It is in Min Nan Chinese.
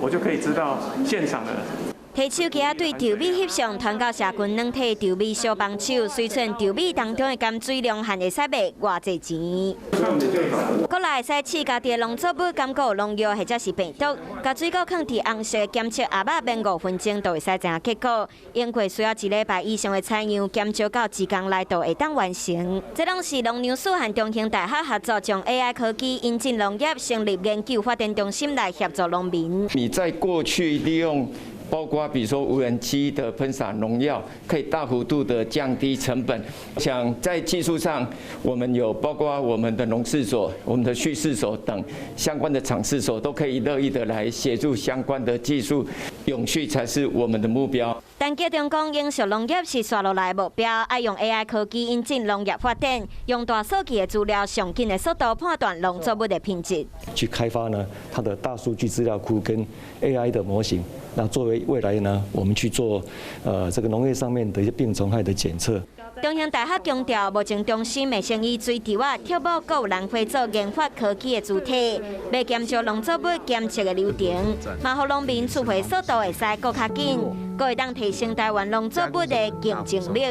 我就可以知道現場的。提手機仔對稻米翕相，傳到社群軟體稻米小幫手，隨傳稻米當中的含水量還會使賣偌濟錢。閣來會使試家己的農作物，感覺有農藥或者是病毒，共水果囥佇紅色檢測盒仔，免5分鐘就會使知影結果。經過需要一禮拜以上的採樣，減少到一工內就會當完成。這攏是農糧署和中興大學合作，將 AI 科技引進農業，成立研究發展中心來協助農民。你在過去利用包括比如說無人機的噴灑農藥，可以大幅度的降低成本。像在技術上，我們有包括我們的農試所、我們的畜試所等相關的場試所，都可以樂意的來協助相關的技術，永續才是我們的目標。陳吉仲講，永續農業是紲落來的目標，愛用 AI 科技引進農業發展，用大數據的資料，上緊的速度判斷農作物的品質。去開發呢，它的大數據資料庫跟 AI 的模型，那作為未來呢，我們去做這個農業上面的一些病蟲害的檢測。中興大學強調，目前中心會先以水稻仔、跳舞閣有蘭花做研發科技的主體，欲減少農作物檢測的流程，嘛予農民出貨速度會使閣較緊，閣會當提升台灣農作物的競爭力。